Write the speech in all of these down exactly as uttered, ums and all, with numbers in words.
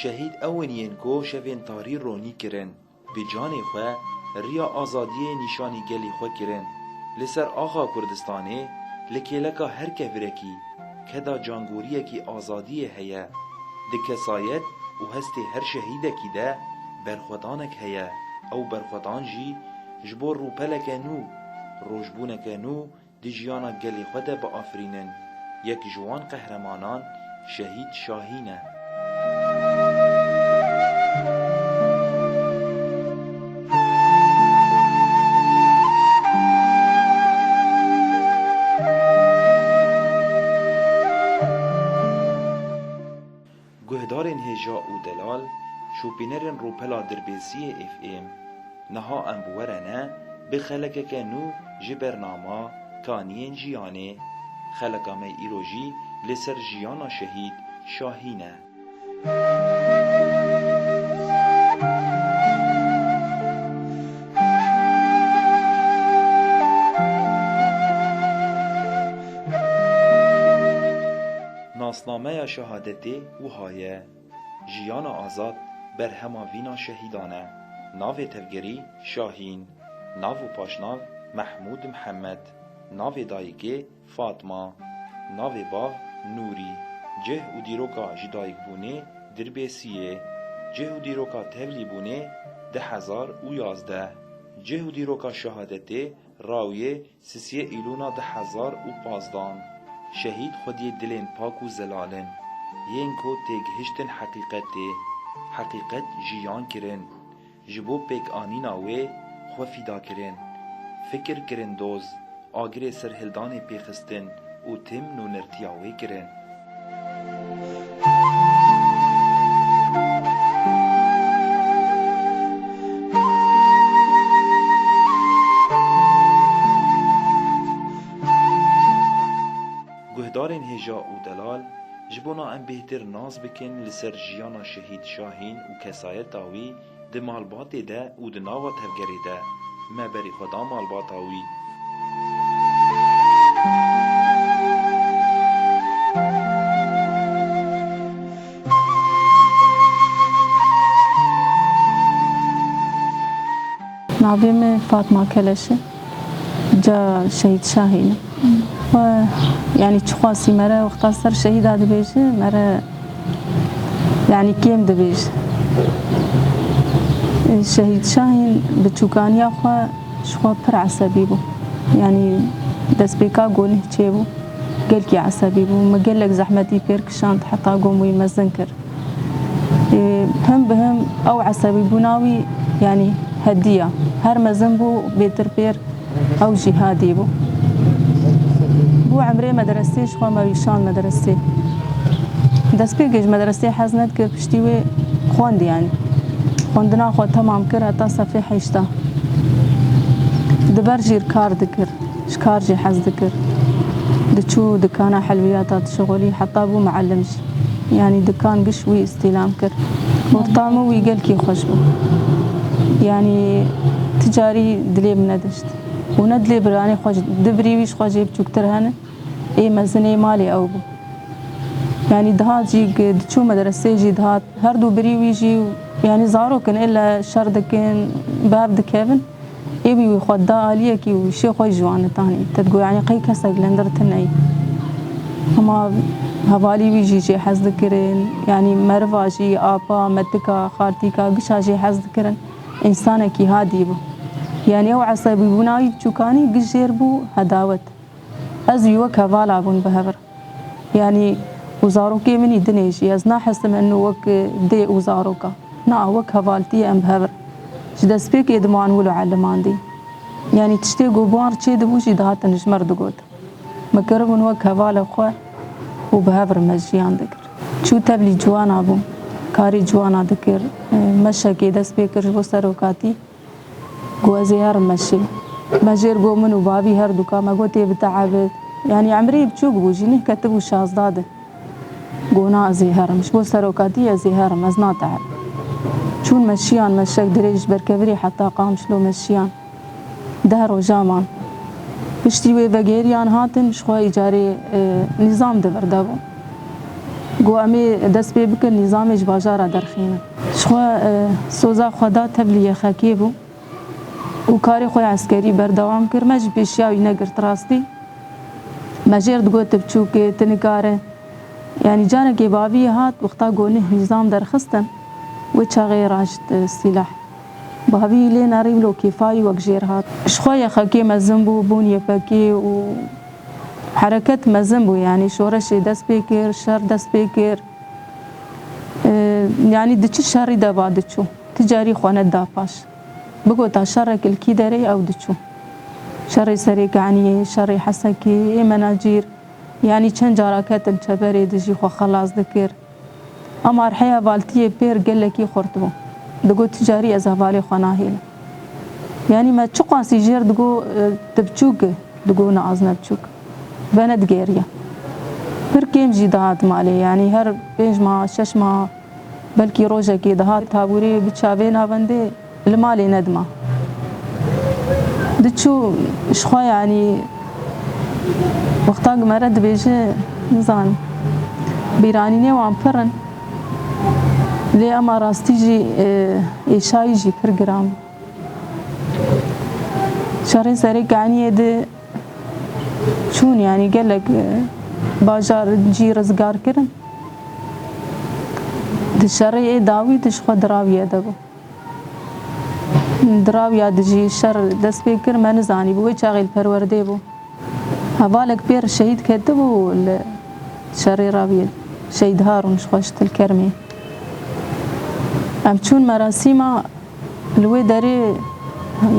Şehîd ew in yên ku şevên tarî ronî kirin, bi canê xwe riya azadiyê nîşanî gelê xwe kirin. Li ser axa Kurdistanê, li kêleka her kevirekî, keda cangoriyekî azadiyê heye. Di kesayet û hestê her şehîdekî de berxwedanek heye. Ew berxwedan jî ji bo rûpeleke nû, rojbûneke nû di jiyana gelê xwe de biafirînin. Yek ji wan qehremanan Şehîd Şahîn e. Guhdarên hêja û delal, şopînerên rûpela Dirbêsiyê F M, niha em bi we re ne, bi xelekeke nû ji bernama Kaniyên Jiyanê. Xeleka me îro jî li ser jiyana Şehîd Şahîn e. Nasnameya şehadetê wiha ye: Jiyana Azad berhema vîna şehîdan e. Navê tevgerî Şahîn. Nav û paşnav Mehmûd Mihemed. Navê dayikê Fatma. Navê bav Nûrî. Cih û dîroka ji dayikbûnê Dirbêsiyê. Cih û dîroka tevlîbûnê du hezar û yazdeh. Cih û dîroka şehadetê Rawiyê sisê Îlûna du hezar û pazdan. Şehîd xwediyê dilên pak û zelal in, yên ku têgihiştin heqîqetê, heqîqet jiyan kirin, ji bo pêkanîna wê xwe fîda kirin, fikir kirin doz, agirê serhildanê pêxistin û tim nûnertiya wê kirin. Guhdarên hêja û delal, ji bona em bêhtir nas bikin li ser jiyana Şehîd Şahîn û kesayeta wî, di malbatê de û di nava tevgerê de, me berî xwe da malbata wî. Navê min Fatma Keleş e. Ca Şehîd Şahîn e. We, yanî çixwasî mere wexta ser şehîda dibêje, mere, yanî kêm dibêje. Şehîd Şahîn bi çûkaniya xwe ji xwe pir esebî bû. Yanî destpêka ku nih çêbû, gelkî esebî bû. Me gelek zehmetî pêr kişand, heta ku wî mezin kir. Ê, him bi him ew esebîbûna wî, yanî hediya. Her mezin bû, bêtir pêr ew jî hadî bû. Bû emrê medresê, ji xwe me wî şand medresê. Destpêkê ji medresê hez nedikir, piştî wê xwend, yanî xwendina xwe temam kir heta sefê heşta. Di ber jî kar dikir. Ji kar jî hez dikir. Diçû dikana helwiyata dişixulî, heta bû muallim jî. Yanî dikan giş wî îstîlam kir. Ortamê wî gelkî xweş bû. Yanî ti carî dilê min nedişt. Û ne dilê biranê xwe jî, du birî wî ji xwe jê biçûktir hene. Ê mezin ê malê ew bû. Yanî dihat jî, diçû medresê jî dihat. Her du birî wî jî, yanî zarok in, êle şer dikin, bi hev dikevin. Ê wî, wî xwe da aliyekî û wî şê xwe ji wan ditanî. Te digot, yanî qey kesek li hundir tune ye. Hema hevalî wî jî jê hez dikirin. Yanî meriva jî, apa, metika, xaltîka, gişa jê hez dikirin. Însanekî hadî bû. Yanî ew esebîbûna wî bi çûkanî giş jêr bû hedawet. Ez wî wek hevala bûn bi hev re. Yanî û zarokê min î dinê jî, ez nahesim eno wek dê û zaroka. Na, wek hevaltiyê em bi hev re. Ji destpêkê diman wilo elimandî. Yanî tiştê ku bi wan re çêdibû jî dihatin ji me re digot. Me kiribûn wek hevalê xwe û bi hev re me jiyan dikir. Çû tevlî ciwana bû, karê ciwana dikir. Meşekê dest pê kir ji bo serokatî. Got, "Ez ê herim meşê." Me jêr got, "Min û bavî her du ka." Me got, "Tê biteebi." Yanî emrê biçûk bû jî, neh ketibû şazda de. Got, "Na, ez ê herim. Ji bo serokatî ez ê herim, ez natehebim." Çûn meşiyan, meşek dirêj ji Berkevirê heta Qamişlo meşiyan. Deh roja man. Piştî wê vegeriyan hatin, ji xwe îcarê, e, nîzam di vir de bû. Got, "Em ê dest pê bikin, nîzamê ji bajara derxînin." Ji xwe, e, soza xwe da tevlî Y X K bû û karê xwe eskerî berdewam kir. Me jî pêşiya wî negirt rastî. Me jêr digot, "Tu biçûk î, tu nikare." Yanî carekê baviyê hat, wexta got neh nîzam derxistin, wê çaxê raşt, e, sîleh. Bavî lê nerî wilo kêfa wî wek jêr hat. Ji xwe Y X K mezin bû, bûn Y P G û hereket mezin bû, yanî şoreşê dest pê kir, şer dest pê kir. E, yanî di çi şerî de ba diçû, ti carî xwe neda paş. Bigota şerek li kî derê ew diçû. Şerê Serêkaniyê, şerê Hesekê, ê Menacîr, yanî çend cara ketin çeperê dijî xwe xelas dikir. Ama rihê hevaltiyê pêr gelekî xurt bû. Digot, "Ti carî ez hevalê xwe nahêlim." Yanî me çiqasî jêr digot, e, "Tu biçûk î", digot, "Na, ez ne biçûk." Venedigeriya. Pir kêm jî dihat malê, yanî her pênc ma, şeş ma, belkî rojekê dihat, tabûrê bi çavê navendê li malê nedima. Diçû ji xwe, yanî wexta ku me re dibêje, nizanim, bîranînê wan pir in. Lê ema rastî jî, e, êşayî jî pir giran bû. Şerê Serêkaniyê de çûn, yanî gelek, e, bajar cî rizgar kirin. Di şerê ê dawî de ji xwe dirawiye de bû. Dirawiya de jî şer dest pê kir, me nizanî bû wê çaxê li perwerdê bû. Hevalek pêr şehîd ketibû li şerê rawiyê. Şehîd Harûn ji xwe ji Til Kermê. Em çûn merasîma. Li wê derê,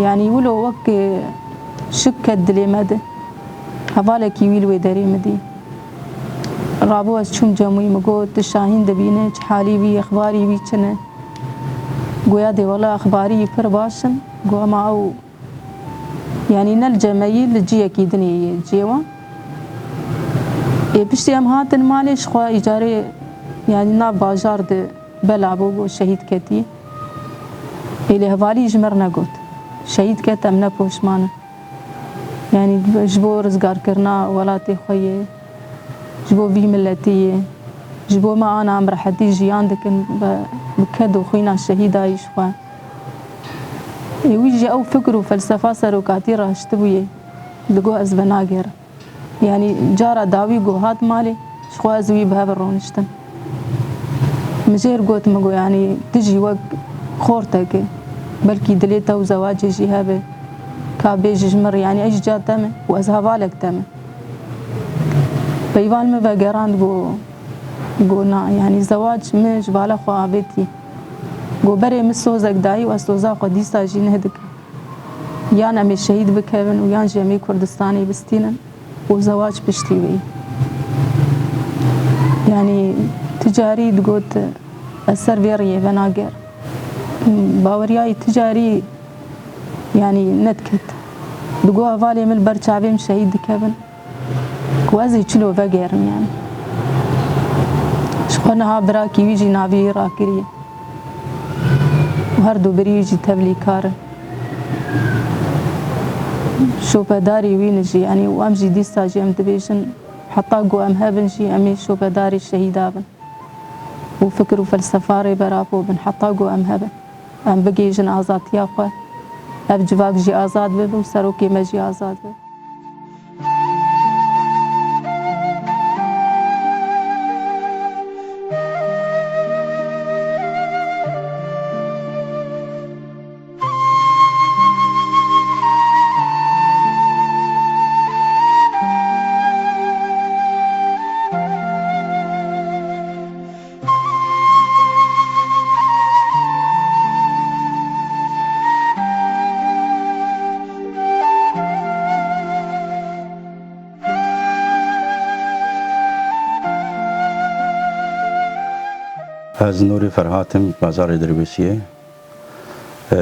yanî wilo wek, e, şik ket dilê me de. Hevalekî wî li wê derê min dî. Rabû ez çûm cem wî, min got, "Tu Şahîn dibîne, çi halî wî, exbarî wî çi ne?" Goya dê wela exbarî wî pir baş in. Got, "Ema ew, yanî ne li cem me yî, li ciyekî dinê yê cihê wan." Ê piştî em hatin malê, ji xwe îcarê, yanî nav bajar de bela bû, got, "Şehîd ketî." Ê lê hevalî ji me re negot. Şehîd ket, em ne poşman in. Yanî ji bo rizgarkirina welatê xwe yê, ji bo vî miletî yê, ji bo me ana em rehetî jiyan dikin, bi, bi ked û xwîna şehîdayî ji xwe. Ê wî jî ew fikir û felsefa serokatî raştibûyê, digot, "Ez venagerim." Yanî cara dawî ku hat malê, ji xwe ez wî bi hev roniştin. Min jêr got, min got, "Yanî tu jî wek xortek î, belkî dilê te û zewacê jî hebe, ka bêjî ji min re, yanî ez jî ca te me û ez hevalek te me." Peyva li min vegerand, got, got, "Na, yanî zewac min ji bala xwe avêtî." Got, "Berê min sozek dayî û ez soza xwe dîsa jî neh dikim. Yan em ê şehîd bikevin û yan jî em ê Kurdistanê bistînin û zewac piştî wê." Yanî ti carî digot, "Ez ser vê riyê venagerim." Baweriyayî ti carî, yanî nediket. Digot, "Hevalê min li ber çavê min şehîd dikevin." Ku ez ê çilo vegerim, yanî. Ji xwe niha birakî wî jî navê wî rakiriye. Û her du birî wî jî tevlîkar in. Şopedarî wî ne jî, yanî, û em jî dîsa jî em dibêjin, heta ku em hebin jî, em ê şopedarê şehîda bin. Û fikir û felsefa Rêber Apo bin, heta ku em hebin. Em bigihîjin azadiya xwe. Ev civak jî azad bibe û serokê me jî azad bibe. Ez Nûrî Ferhat im, bazarê Dirbêsiyê. E,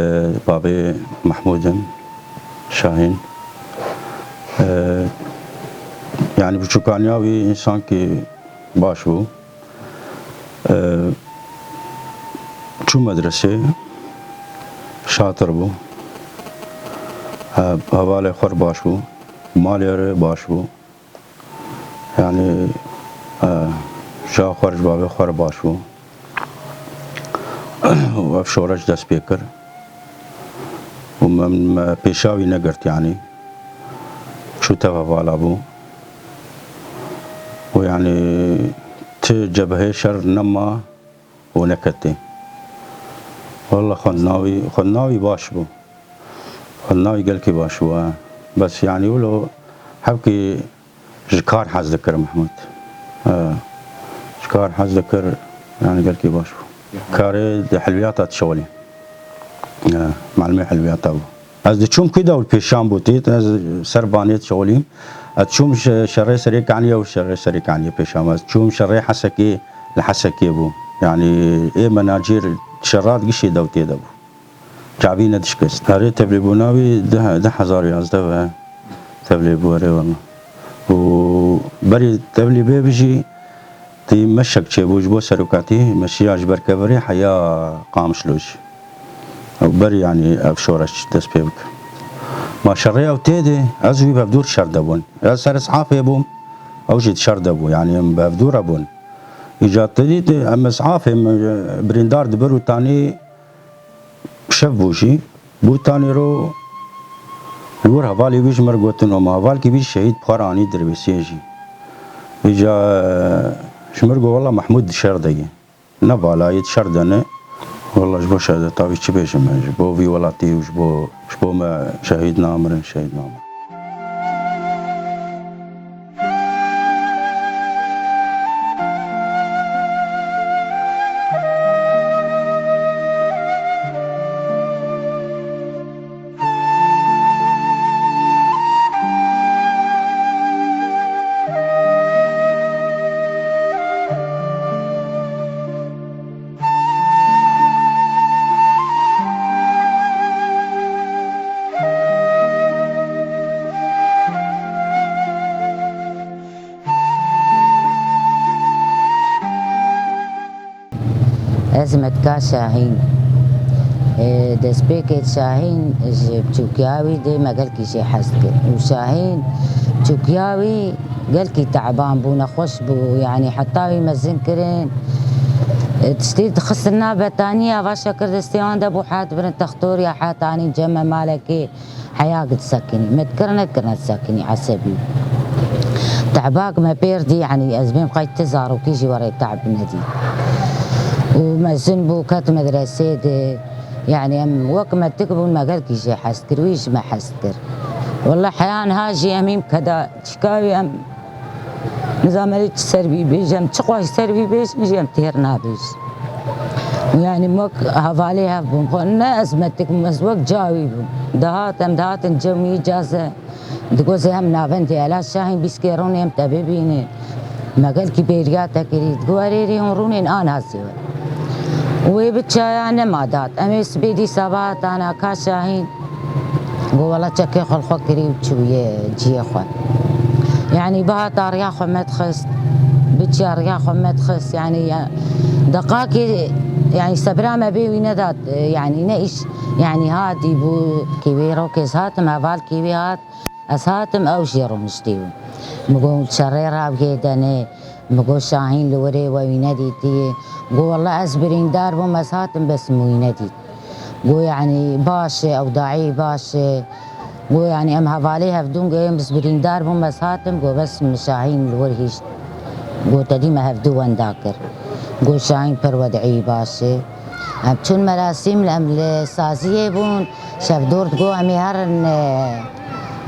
bavê Mehmûd im, Şahîn. E, yanî biçûkaniya wî însankî baş bû. E, çû medresê, şatir bû. E, hevalê xwe baş bû. Malê re baş bû. Yanî, e, ji xwe ji bavê xwe re baş bû. Û ev şoreş dest pê kir. Û me, me pêşa wî negirt, yanî. Çû teva vala bû. Û yanî ti cebheyê şer nema û neketê. Walla xwendina wî, xwendina wî baş bû. Xwendina wî gelkî baş bû, ha. Bes, yanî, wilo hevkî ji kar hez dikir Mehmûd. Ha. Ji kar hez dikir, yanî, gelkî baş bû. Karê di hilwiyata dişewilî. Ha, melimê hilwiyata bû. Ez diçûm ku dewr pêşan bû tê, ez ser banê dişewilîm. Ez çûm şe-, şerê Serê Kaniyê û şerê Serê Kaniyê pêşan bû. Ez çûm şerê Hesekê, li Hesekê bû. Yanî ê menacîr şera digişê dewtê de bû. Çavî nedişkist. Erê tevlîbûna wî di, di hezar û yazdeh ve tevlî bû, erê wela. Û berî tevlî bê bijî, tî meşek çêbû ji bo serokatî, meşiya ji ber kevirê heya Qamişlo jî. Ew berî, yanî, ev şoreş dest pê bike. Ma şerê ew tê de, ez wî bi hevdûr şer de bûn. Ez ser Îsafê bûm, ew jî di şer de bû. Yanî, em bi hevdû re bûn. Îca te dît, em Îsafê, em birîndar di Birûtanî şev bû jî. Birûtanî ro li wir hevalê wî ji mir gotin, û hevalkî wî şehîd bi xwe re anî Dirbêsiyê jî. Îca ji mir got, wela Mehmûd di şer de ye. Ne vala ye, şer de ne. Walla ji bo şehadeta wî çi bêjim, ji bo vî welatî û ji bo, ji bo me şehîd namirin, şehîd namirin. Ez Metka Şahîn. Ê, destpêkê Şahîn ji biçûkiya wî dê me gelkî jê hez dikir. Û Şahîn biçûkiya wî gelkî teban bû, nexweş bû, yanî heta wî mezin kirin. Ê, tiştê dixistin nav betaniya, va şekir destê wan de bû, hat birin textor ya hat anîn cem me malekê. Heya disekinî, me dikir nekirine disekinî, esebî. Tehbak me pêr dî, yanî ez bêm qey ti zarokî jî werê tehb nedî. Û mezin bû, ket medresê de, yanî em wek me tik bûn, me gelkî jê hez kir, wî ji me hez kir. Wele heya niha jî em hîm keda çîka wî em Nizam erê çi ser wî bêjim, çi xweş ser wî bêjim jî em têr nabêjin. Yanî wek hevalê hev bûn. Xwe ne ez metik bûm, ez wek cawî bûm. Dihat, em dihatin cem wî caze. Digot zê em navendê Ela Şahîn bîskê rûnê em te bibînin. Me gelkî bêriya te kirî. Digot erê rê hûn rûnên a nazê we. Wê bi çaya nema dat. Em ê sibê dîsa bihatana ka Şahîn. Got, wela çekê xwe li xwe kirî û çûye ciyê xwe. Yanî bihata riya xwe me dixist, biçiya riya xwe me dixist. Yanî ya, deqakê, yanî sebira me bê wî nedat, yanî ne îş, yanî hatî bû. Kê wê rokê ez hatim, hevalkê wê hat, ez hatim, ew jî rûniştî bû. Min got, şerê rawiyê denê. Min got, Şahîn li wirê we wî nedîtiye. Got, wela ez birîndar bûm, ez hatim, bes min wî nedît. Got, yanî baş e, ew daî baş e. Got, yanî em hevalê hevdûn, got, em, ez birîndar bûm, ez hatim, got, bes min Şahîn li wir hişt. Got, te dî me hevdû wenda kir. Got, Şahîn pir wed'î baş e. Em çûn merasîm, em li saziyê bûn, şevdor digot, em ê herin, e,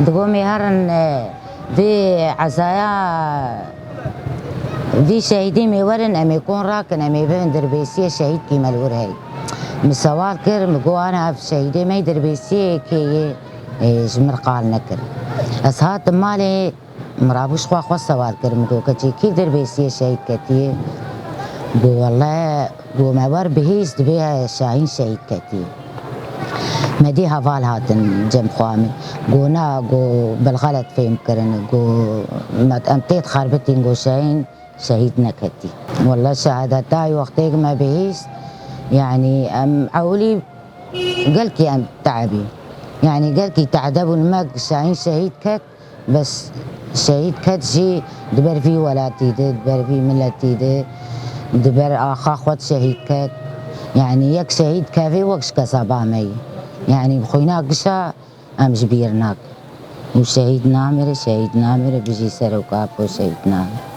digot, em ê herin, e, Vê ezaya vî şehîdê me werin, em ê kon rakin, em ê bibin Dirbêsiyê, şehîdkî me li wir heyî. Min sewal kir, min got, ana ev şehîdê me yê Dirbêsiyê kê yê? Ê, ji min qal nekir. Ez hatim malê, min rabû ji xwe xwe sewal kir, min got, keçê kî Dirbêsiyê şehîd ketiye? Got, wele, got, me wer bihîst, divê Şahîn şehîd ketî. Me dî heval hatin cem xwe min. Got, na, got, bilxelet fêm kirin. Got, me, em tê dixerbitîn, got, Şahîn şehîd neketî. Wele şehadeta wextê ku me bihîst, yanî em ewilî gelkî em te'bî. Yanî gelkî tehde bûn, me Şahîn şehîd ket, bes şehîd ket jî di ber vî welatî de, di ber vî miletî de, di ber axa xwe de şehîd ket. Yanî yek şehîd kevê wek ji kesaba me yî. Yanî bi xwîna gişa em ji bîr nakin. Û şehîd namire, şehîd namire, bijî Serok Apo, şehîd namire.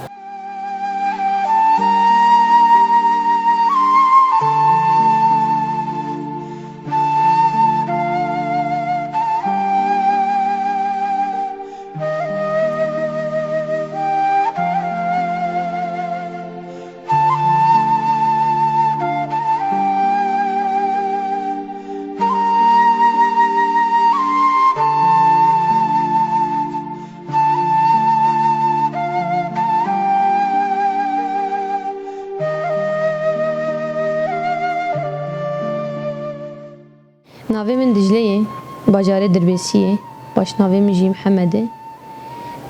Navê min Dicle ye, bajarê Dirbêsiyê, paşnavê min jî Mihemed e.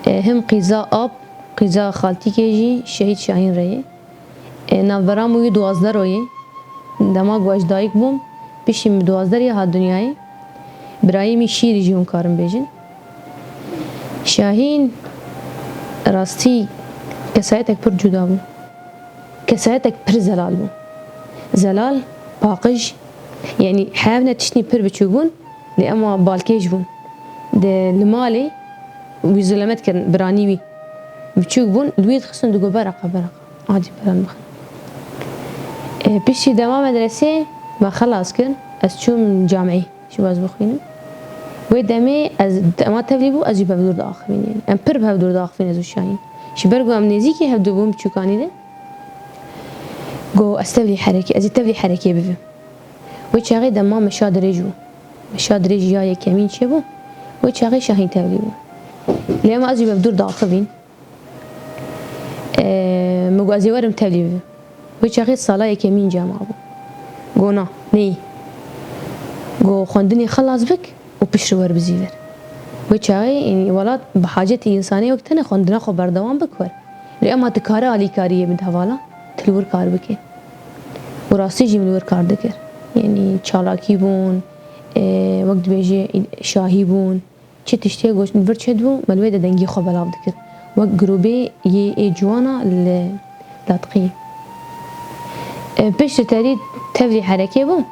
E, him qîza ap, qîza xaltîkê jî Şehîd Şahîn re ye. E, navbera min wî duwazdeh ro ye. Dema ku ez dayik bûm, piştî min duwazdeh rê hat dinyayê. Birayê min Şîrî jî hûn karin bêjin. Şahîn rastî kesayetek pir cuda bû. Kesayetek pir zelal bû. Zelal, paqij, yanî hevne tiştî pir biçûk bûn, lê ema balkêş bûn. Di, li malê wî zulem dikirin, biranî wî biçûk bûn, li wî dixistin, digot, "Bereqa, bereqa, adî pere mixin." E, piştî dema medresê me xelas kir, ez çûm camî. Ji bo ez bixwînim. Wê demê ez dema tevlî bû, ez jî bi hev dûr diaxivîn, yanî. Em pir bi hev dûr diaxivîn, ez û Şahîn. Ji ber ku em nêzîkî hev dû bûn, biçûkanî de. Got, "Ez tevlî herekê, ez ê tevlî herekê bivim." Wê çaxê dema meşa dirêj bû. Meşa dirêj ya yekemîn çêbû. Wê çaxê Şahîn tevlî bû. Lê ema ez jî bi hev dûr diaxivîn. Eee, min got, "Ez ê werim tevlî bibim." Wê çaxê sala yekemîn cema bû. Got, "Na, neyê." Got, "Xwendinê xilas bik û piştre wer bizî vir." Wê çaxê, yanî, welat bi hacetî însanê wek tenê xwendina xwe berdewam bik wer. Lê ema tu kare alîkariyê bide hevala, tu li wir kar bike. Û rastî jî min li wir kar dikir. Yanî, çalakî bûn, eee, wek dibêje, şahî bûn. Çi tiştê goşt vir çêdibû, me li wê de dengê xwe belav dikir. Wek grûbê yê ê ciwana li latqî. E, piştre terî tevlî herekê bû.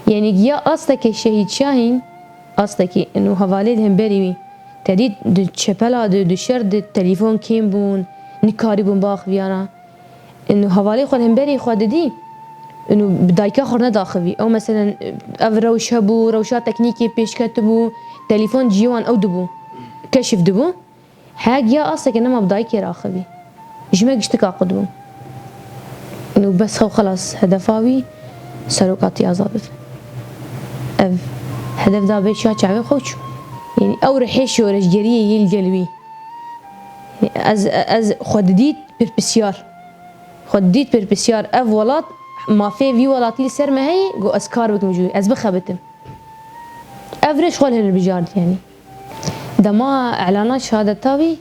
Yanî giya astekê Şehîd Şahîn, astekî û hevalê li hemberî wî. Terî di çepela de, di şer de telefon kêm bûn, nikarîbûn biaxiviyana. Û hevalê xwe li hemberî xwe didî, û bi dayika xwe re nedaxivî. Ew, meselen, ev rewş hebû, rewşa teknîkê pêş ketibû, telefon cihê wan ew dibû, keşif dibû. Heya giya asteke nema bi dayikê re axivî. Ji me giştika qut bû. Û bes xew xelas hedefa wî serokatî azad bibe. Ev hedef da bê çiya çavê xwe çû. Yanî ew rihê şoreşgeriyê yê li gel wî. Ez, ez xwe didît pirpisyar. Xwe didît pirpisyar. Ev welat, mafê vî welatî li ser me heye, got ez kar bikim ji wî, ez bixebitim. Ev rê ji xwe li hilbijart, yanî. Dema elana şehadeta wî,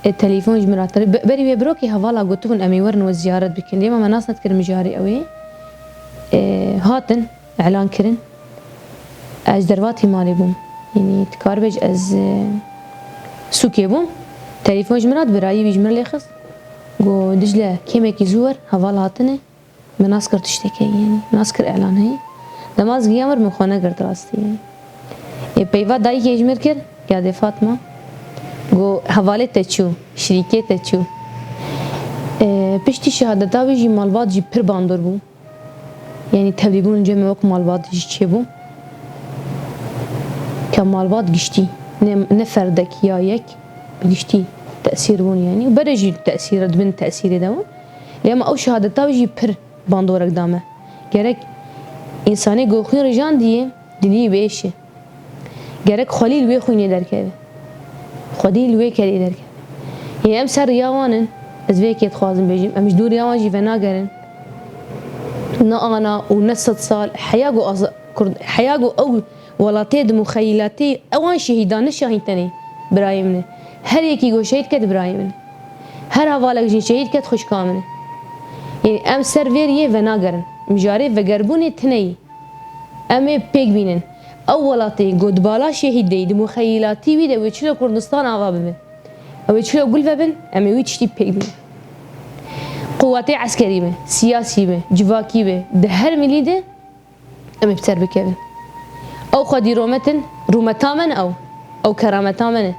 e, telefon ji min re tele-, be-, berî wê birokê hevala gotibûn, "Em ê werin we ziyaret bikin." Lê me nas nedikirin mijarê ew ê. E, hatin, elan kirin. Ez ji dervatî malê bûm. Yanî, dikaribêj ez, e, sûkê bûm. Telefon ji min re, birayî wî ji min lê xist. Got, "Dicle, kêmekî zû wer, heval hatine." Min nas kir tiştekê, yanî, nas kir elan heye. Dema ez giya mir, min xwe negirt rastî, yanî. Ê, peyva dayikê ji mir kir, yadê Fatma. Got, "Hevalê te çû, şirîkê te çû." E, piştî şehadeta wî jî malbat jî pir bandor bû. Yanî tevlîbûn cem wek malbat jî çêbû. Ke malbat giştî, ne, ne ferdek ya yek, bi giştî tesîr bûn yanî. Berê jî tesîr, di bin tesîrê de bûn. Lê ema ew şehadeta wî jî pir bandorek da me. Gerek însanê ku xwîn rijandiye, dilî wê şe. Gerek xwelî li wê xwînê derkeve. Xwedî li wê kerê derkeve. Yê em ser riya wan in, Ez vê yekê dixwazim bêjim, em ji dûriya wan jî venagerin. Ne ana û ne sed sal heya ku aza-, Kurd, heya ku ew welatê di muxeyilatê ewan şehîdan ne şahîn tenê birayê min e. Her yekî ku şehîd ket birayê min e. Her hevalek jî şehîd ket xwişka min e. Yanî em ser vê riyê venagerin. Mijarê vegerbûnê tune yî. Em ê pêk bînin. Ew welatê ku di bala şehîd de yî, di muxeyilatî wî de wê çilo Kurdistan ava bibe. Ew ê çilo gul vebin, em ê wî tiştî pêk bînin. Quwetê eskerî be, siyasî be, civakî be, di her milî de em ê bi ser bikevin. Ew xwedî romet in, rûmeta me ne ew. Ew kerameta me ne.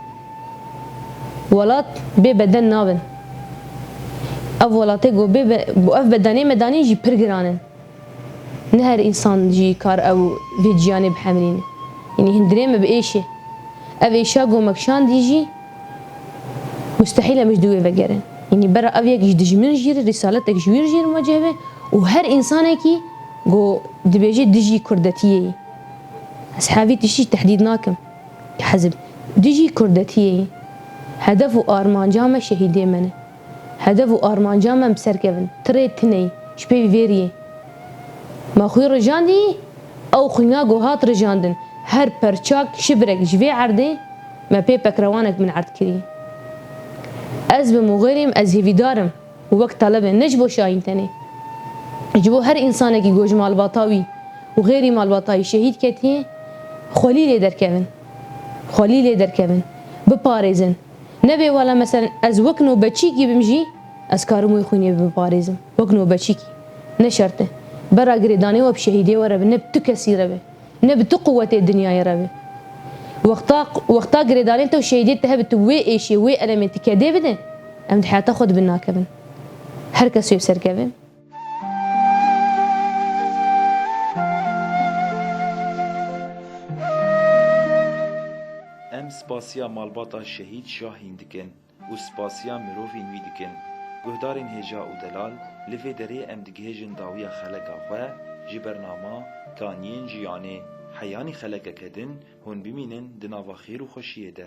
Welat bê beden nabin. Ev welatê ku bê be-, ev bedenê me danîn jî pir giran in. Ne her însan jî kar ew vê ciyanê bihemilîne. Yanî hundirê me bi êş e. Ev êşa ku me kişandî jî mustehîl em ji dû wê vegerin. Yanî bera ev yek ji dijmin jî re, rîsaletek ji wî re jî re muweceh be û her însanekî ku dibêje dijî kurdetiyê ye. Ez hevî tiştî tehdîd nakim. Hizb. Dijî kurdetiyê ye. Hedef û armanca me şehîdê me ne. Hedef û armanca me em bi ser kevin. Tirê tune ye. Ji pê vê riyê. Me xwî rijandî, ew xwîna ku hat rijandin. Her perçak, şibrek ji vê erdê me pê pekrewanek min erd kirî. Ez bim û xêrê bim, ez hêvîdar im û wek talebe ne ji bo şahîn tenê. Ji bo her însanekî ku ji malbata wî û xêrî malbata wî şehîd ketiye, xwelî lê derkevin. Xwelî lê derkevin. Biparêzin. Nebê wela, meselen, ez wek nobeçîkî bim jî, ez karim wê xwînê biparêzim. Wek nobeçîkî. Ne şert e. Bera girêdanê we bi şehîdê we re be, ne bi tu kesî re be. Ne bi tu quwetê dinyayê re be. Wexta, wexta girêdanê te û şehîdê te hebe, tu wê êşê, wê elemê, tu kedê bide, em di heyata xwe di bin nakevin. Her kes wê bi ser keve. Em spasiya malbata Şehîd Şahîn dikin û spasiya mirovên wî dikin. Guhdarên hêja û delal, li vê derê em digihêjin dawiya xeleka xwe ji bernama Kaniyên Jiyanê. Heyanî xelekeke din hûn bimînin di nava xêr û xweşiyê de.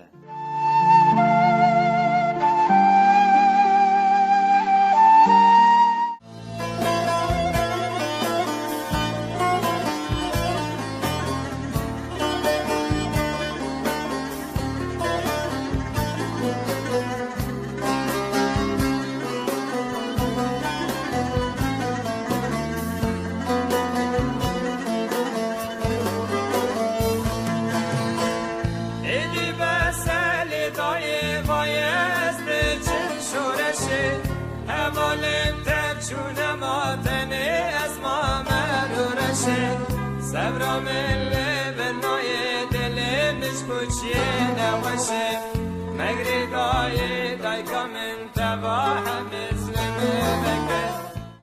Êdî beselê dayê vayê ez diçim şoreşê. Hevalên tev çûne ma tenê ez mame rûreşê. Sebra min li bin nayê dilê min ji kuçiyê neweşê. Me girê dayê dayka min teva hemî